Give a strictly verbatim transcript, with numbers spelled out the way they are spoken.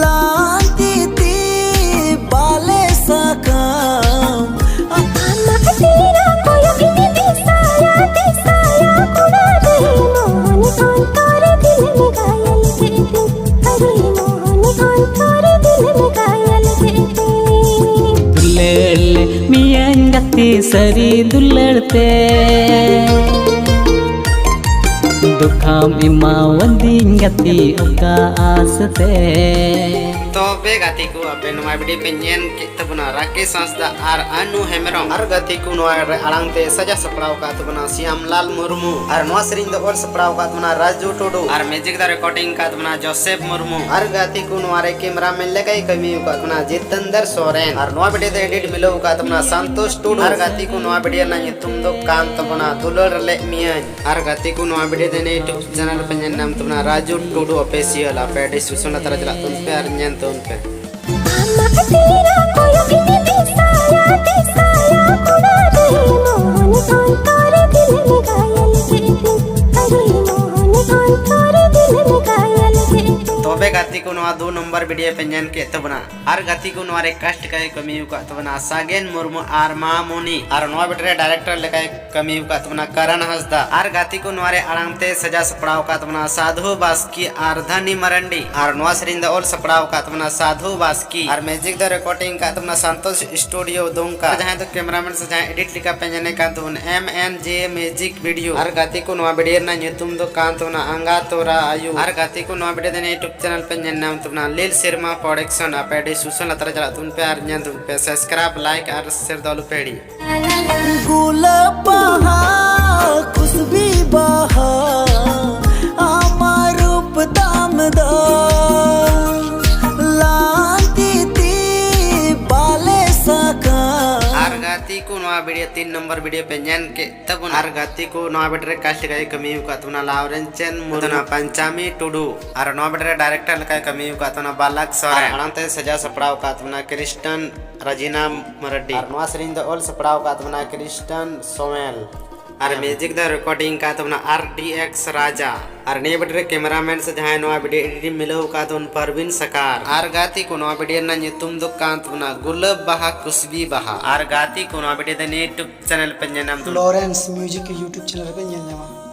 ᱞᱟᱱᱛᱤ ᱛᱤ ᱵᱟᱞᱮ ᱥᱟᱠᱟᱢ᱾ ᱟᱢᱟᱜ ᱛᱤᱨᱮ ᱠᱚᱭᱚᱜ ᱤᱧ ᱫᱤᱥᱟᱭᱟ, ᱫᱤᱥᱟᱭᱟ ᱠᱚᱲᱟ ᱨᱮ ᱢᱚᱱ ᱚᱱᱛᱚᱨ ᱫᱤᱞ ᱢᱮ ᱜᱟᱭᱮᱞ ᱠᱮᱫ ᱛᱤᱧ᱾ ᱟᱨᱮ ᱢᱚᱱ ᱚᱱᱛᱚᱨ ᱫᱤᱞ ᱢᱮ ᱜᱟᱭᱮᱞ ᱠᱮᱫ ᱛᱤᱧ᱾ ᱫᱩᱞᱟᱹᱲ ᱞᱮ ᱢᱤᱭᱟᱹᱧ ᱜᱟᱛᱮ ᱥᱟᱹᱨᱤ ᱫᱩᱞᱟᱹᱲ ᱛᱮ, ᱫᱩᱠᱷᱟᱢ ᱮᱢᱟᱣᱟᱫᱤᱧ ᱜᱟᱛᱮ ᱚᱠᱟ ᱟᱥ ᱛᱮ᱾ ᱛᱚᱵᱮ ᱜᱟᱛᱮ ᱠᱚ, ᱟᱯᱮ ᱱᱚᱣᱟ ᱵᱷᱤᱰᱤᱭᱳ ᱯᱮ ᱧᱮᱞ ᱠᱮᱫ ᱛᱟᱵᱚᱱᱟ ᱨᱟᱠᱮᱥ ᱦᱟᱸᱥᱫᱟ ᱟᱨ ᱟᱱᱩ ᱦᱮᱢᱵᱨᱚᱢ᱾ ᱟᱨ ᱜᱟᱛᱮ ᱠᱚ, ᱱᱚᱣᱟ ᱨᱮ ᱟᱲᱟᱝ ᱛᱮ ᱥᱟᱡᱟᱣ ᱥᱟᱯᱲᱟᱣ ᱟᱠᱟᱫ ᱛᱟᱵᱚᱱᱟ ᱥᱤᱭᱟᱢᱞᱟᱞ ᱢᱩᱨᱢᱩ᱾ ᱟᱨ ᱱᱚᱣᱟ ᱥᱮᱨᱮᱧ ᱫᱚ ᱚᱞ ᱥᱟᱯᱲᱟᱣ ᱟᱠᱟᱫ ᱛᱟᱵᱚᱱᱟ ᱨᱟᱡᱩ ᱴᱩᱰᱩ᱾ ᱟᱨ ᱢᱤᱭᱩᱡᱤᱠ ᱫᱚ ᱨᱮᱠᱚᱨᱰᱤᱝ ᱟᱠᱟᱫ ᱛᱟᱵᱚᱱᱟ ᱡᱳᱥᱮᱯ ᱢᱩᱨᱢᱩ᱾ ᱟᱨ ᱜᱟᱛᱮ ᱠᱚ, ᱱᱚᱣᱟ ᱨᱮ ᱠᱮᱢᱨᱟᱢᱮᱱ ᱞᱮᱠᱟᱭ ᱠᱟᱹᱢᱤ ᱟᱠᱟᱫ ᱛᱟᱵᱚᱱᱟ ᱡᱤᱛᱮᱱᱫᱨ ᱥᱚᱨᱮᱱ᱾ ᱟᱨ ᱱᱚᱣᱟ ᱵᱷᱤᱰᱤᱭᱳ ᱫᱚ ᱮᱰᱤᱴ ᱢᱤᱞᱟᱹᱣ ᱟᱠᱟᱫ ᱛᱟᱵᱚᱱᱟ ᱥᱟᱱᱛᱳᱥ ᱴᱩᱰᱩ᱾ ᱟᱨ ᱜᱟᱛᱮ ᱠᱚ, ᱱᱚᱣᱟ ᱵᱷᱤᱰᱤᱭᱳ ᱨᱮᱱᱟᱜ ᱧᱩᱛᱩᱢ ᱫᱚ ᱠᱟᱱ ᱛᱟᱵᱚᱱᱟ ᱫᱩᱞᱟᱹᱲ ᱞᱮᱫ ᱢᱤᱭᱟᱹᱧ᱾ ᱟᱨ ᱜᱟᱛᱮ ᱠᱚ, ᱱᱚᱣᱟ ᱵᱷᱤᱰᱤᱭᱳ ᱫᱚ ᱤᱧᱟᱹᱜ YouTube ᱪᱮᱱᱮᱞ ᱨᱮᱯᱮ ᱧᱮᱞ ᱧᱟᱢ ᱛᱟᱵᱚᱱᱟ, ᱨᱟᱡᱩ ᱴᱩᱰᱩ ᱚᱯᱷᱤᱥᱤᱭᱟᱞ᱾ ᱟᱯᱮ ᱰᱤᱥᱠᱨᱤᱯᱥᱚᱱ ᱞᱟᱛᱟᱨ ᱨᱮ ᱪᱟᱞᱟᱜ ᱛᱟᱵᱚᱱ ᱯᱮ ᱟᱨ ᱧᱮᱞ ᱛᱟᱵᱚᱱ ᱯᱮ᱾ ᱟᱢᱟᱜ ᱛᱤᱨᱮ ᱠᱚᱭᱚᱜ ᱤᱧ ᱫᱤᱥᱟᱭᱟ, ᱫᱤᱥᱟᱭᱟ ᱠᱚᱲᱟ ᱨᱮ ᱢᱚᱱ ᱚᱱᱛᱚᱨ ᱫᱤᱞ ᱢᱮ ᱜᱟᱭᱮᱞ ᱠᱮᱫ ᱛᱤᱧ᱾ ᱟᱨᱮ ᱢᱚᱱ ᱚᱱᱛᱚᱨ ᱫᱤᱞ ᱢᱮ ᱜᱟᱭᱮᱞ ᱠᱮᱫ ᱛᱤᱧ᱾ ᱛᱚᱵᱮ ᱜᱟᱛᱮ ᱠᱚ, ᱱᱚᱣᱟ ᱫᱩ ᱱᱚᱢᱵᱚᱨ ᱵᱷᱤᱰᱤᱭᱳ ᱯᱮ ᱧᱮᱞ ᱠᱮᱫ ᱛᱟᱵᱚᱱᱟ᱾ ᱟᱨ ᱜᱟᱛᱮ ᱠᱚ, ᱱᱚᱣᱟ ᱨᱮ ᱠᱟᱥᱴ ᱞᱮᱠᱟᱭ ᱠᱟᱹᱢᱤ ᱟᱠᱟᱫ ᱛᱟᱵᱚᱱᱟ ᱥᱟᱜᱮᱱ ᱢᱩᱨᱢᱩ ᱟᱨ ᱢᱟᱢᱚᱱᱤ᱾ ᱟᱨ ᱱᱚᱣᱟ ᱵᱷᱤᱰᱤᱭᱳ ᱨᱮ ᱰᱟᱭᱨᱮᱠᱴᱚᱨ ᱞᱮᱠᱟᱭ ᱠᱟᱹᱢᱤ ᱟᱠᱟᱫ ᱛᱟᱵᱚᱱᱟ ᱠᱟᱨᱟᱱ ᱦᱟᱸᱥᱫᱟ᱾ ᱟᱨ ᱜᱟᱛᱮ ᱠᱚ, ᱱᱚᱣᱟ ᱨᱮ ᱟᱲᱟᱝ ᱛᱮ ᱥᱟᱡᱟᱣ ᱥᱟᱯᱲᱟᱣ ᱟᱠᱟᱫ ᱛᱟᱵᱚᱱᱟ ᱥᱟᱫᱷᱩ ᱵᱟᱥᱠᱮ ᱟᱨ ᱫᱷᱟᱱᱤ ᱢᱟᱨᱟᱱᱰᱤ᱾ ᱟᱨ ᱱᱚᱣᱟ ᱥᱮᱨᱮᱧ ᱫᱚ ᱚᱞ ᱥᱟᱯᱲᱟᱣ ᱟᱠᱟᱫ ᱛᱟᱵᱚᱱᱟ ᱥᱟᱫᱷᱩ ᱵᱟᱥᱠᱮ᱾ ᱟᱨ ᱢᱤᱭᱩᱡᱤᱠ ᱫᱚ ᱨᱮᱠᱚᱨᱰᱤᱝ ᱟᱠᱟᱫ ᱛᱟᱵᱚᱱᱟ ᱥᱟᱱᱛᱳᱥ ᱥᱴᱩᱰᱤᱭᱳ ᱫᱩᱢᱠᱟ᱾ ᱟᱨ ᱡᱟᱦᱟᱸᱭ ᱫᱚ ᱠᱮᱢᱨᱟᱢᱮᱱ ᱥᱮ ᱡᱟᱦᱟᱸᱭ ᱮᱰᱤᱴ ᱞᱮᱠᱟ ᱯᱮ ᱧᱮᱞᱮ ᱠᱟᱱ ᱛᱟᱵᱚᱱᱟ, ᱮᱢ ᱮᱱ ᱡᱮ ᱢᱤᱭᱩᱡᱤᱠ ᱵᱷᱤᱰᱤᱭᱳ᱾ ᱟᱨ ᱜᱟᱛᱮ ᱠᱚ, ᱱᱚᱣᱟ ᱵᱷᱤᱰᱤᱭᱳ ᱨᱮᱱᱟᱜ ᱧᱩᱛᱩᱢ ᱫᱚ ᱠᱟᱱ ᱛᱟᱵᱚᱱᱟ ᱟᱸᱜᱟ ᱛᱚᱨᱟ ᱟᱭᱩ᱾ ᱟᱨ ᱜᱟᱛᱮ ᱠᱚ, ᱱᱚᱣᱟ ᱵᱷᱤᱰᱤᱭᱳ ᱫᱚ YouTube ᱪᱮᱱᱮᱞ ᱯᱮ ᱧᱮᱞ ᱧᱟᱢ ᱛᱟᱵᱚᱱᱟ ᱞᱤᱞ ᱥᱮᱨᱢᱟ ᱯᱨᱚᱰᱟᱠᱥᱚᱱ᱾ ᱟᱯᱮ ᱰᱤᱥᱠᱨᱤᱯᱥᱚᱱ ᱞᱟᱛᱟᱨ ᱨᱮ ᱪᱟᱞᱟᱜ ᱛᱟᱵᱚᱱ ᱯᱮ ᱟᱨ ᱧᱮᱞ ᱛᱟᱵᱚᱱ ᱯᱮ᱾ ᱥᱟᱵᱥᱠᱨᱟᱭᱤᱵ, ᱞᱟᱭᱤᱠ ᱟᱨ ᱥᱮᱭᱟᱨ ᱫᱚ ᱟᱞᱚ ᱯᱮ ᱦᱤᱲᱤᱧᱟ᱾ ᱜᱩᱞᱟᱹᱵ ᱵᱟᱦᱟ, ᱠᱩᱥᱵᱤ ᱵᱟᱦᱟ, ᱟᱢᱟᱜ ᱨᱩᱯ ᱛᱟᱢ ᱫᱚ ᱞᱟᱱᱛᱤ ᱛᱤ ᱵᱟᱞᱮ ᱥᱟᱠᱟᱢ᱾ ᱟᱨ ᱜᱟᱛᱮ ᱠᱚ, ᱱᱚᱣᱟ ᱵᱷᱤᱰᱤᱭᱳ ᱛᱤᱱ ᱱᱚᱢᱵᱚᱨ ᱵᱷᱤᱰᱤᱭᱳ ᱯᱮ ᱧᱮᱞ ᱠᱮᱫ ᱛᱟᱵᱚᱱᱟ᱾ ᱟᱨ ᱜᱟᱛᱮ ᱠᱚ, ᱱᱚᱣᱟ ᱵᱷᱤᱰᱤᱭᱳ ᱨᱮ ᱠᱟᱥᱴ ᱞᱮᱠᱟᱭ ᱠᱟᱹᱢᱤ ᱟᱠᱟᱫ ᱛᱟᱵᱚᱱᱟ ᱞᱟᱣᱨᱮᱱ ᱪᱮᱱ ᱢᱩᱨᱢᱩ, ᱯᱟᱧᱪᱟᱢᱤ ᱴᱩᱰᱩ᱾ ᱟᱨ ᱱᱚᱣᱟ ᱵᱷᱤᱰᱤᱭᱳ ᱨᱮ ᱰᱟᱭᱨᱮᱠᱴᱚᱨ ᱞᱮᱠᱟᱭ ᱠᱟᱹᱢᱤ ᱟᱠᱟᱫ ᱛᱟᱵᱚᱱᱟ ᱵᱟᱞᱟᱠ ᱥᱚᱨᱮᱱ᱾ ᱟᱨ ᱟᱲᱟᱝ ᱛᱮ ᱥᱟᱡᱟᱣ ᱥᱟᱯᱲᱟᱣ ᱟᱠᱟᱫ ᱛᱟᱵᱚᱱᱟ ᱠᱨᱤᱥᱴᱟᱱ ᱨᱟᱡᱤᱱᱟ ᱢᱟᱨᱰᱤ᱾ ᱟᱨ ᱱᱚᱣᱟ ᱥᱮᱨᱮᱧ ᱫᱚ ᱚᱞ ᱥᱟᱯᱲᱟᱣ ᱟᱠᱟᱫ ᱛᱟᱵᱚᱱᱟ ᱠᱨᱤᱥᱴᱟᱱ ᱥᱳᱢᱮᱞ᱾ ᱟᱨ ᱢᱤᱭᱩᱡᱤᱠ ᱫᱚ ᱨᱮᱠᱚᱨᱰᱤᱝ ᱠᱟᱜ ᱛᱟᱵᱚᱱᱟ ᱟᱨ ᱰᱤ ᱮᱠᱥ ᱨᱟᱡᱟ᱾ ᱟᱨ ᱱᱤᱭᱟᱹ ᱵᱷᱤᱰᱤᱭᱳ ᱨᱮ ᱠᱮᱢᱮᱨᱟᱢᱮᱱ ᱥᱮ ᱡᱟᱦᱟᱸᱭ ᱱᱚᱣᱟ ᱵᱷᱤᱰᱤᱭᱳ ᱮᱰᱤᱴᱤᱝ ᱢᱤᱞᱟᱹᱣ ᱟᱠᱟᱫ ᱛᱟᱵᱚᱱ ᱯᱟᱨᱵᱤᱱ ᱥᱟᱠᱟᱨ᱾ ᱟᱨ ᱜᱟᱛᱮ ᱠᱚ, ᱱᱚᱣᱟ ᱵᱷᱤᱰᱤᱭᱳ ᱨᱮᱱᱟᱜ ᱧᱩᱛᱩᱢ ᱫᱚ ᱠᱟᱱ ᱛᱟᱵᱚᱱᱟ ᱜᱩᱞᱟᱹᱵ ᱵᱟᱦᱟ ᱠᱩᱥᱵᱤ ᱵᱟᱦᱟ᱾ ᱟᱨ ᱜᱟᱛᱮ ᱠᱚ, ᱱᱚᱣᱟ ᱵᱷᱤᱰᱤᱭᱳ ᱫᱚ ᱱᱤᱭᱟᱹ YouTube ᱪᱮᱱᱮᱞ ᱯᱮ ᱧᱮᱞ ᱧᱟᱢ ᱛᱟᱵᱚᱱᱟ᱾ ᱞᱚᱨᱮᱱᱥ ᱢᱤᱭᱩᱡᱤᱠ YouTube ᱪᱮᱱᱮᱞ ᱨᱮᱯᱮ ᱧᱮᱞ ᱧᱟᱢᱟ᱾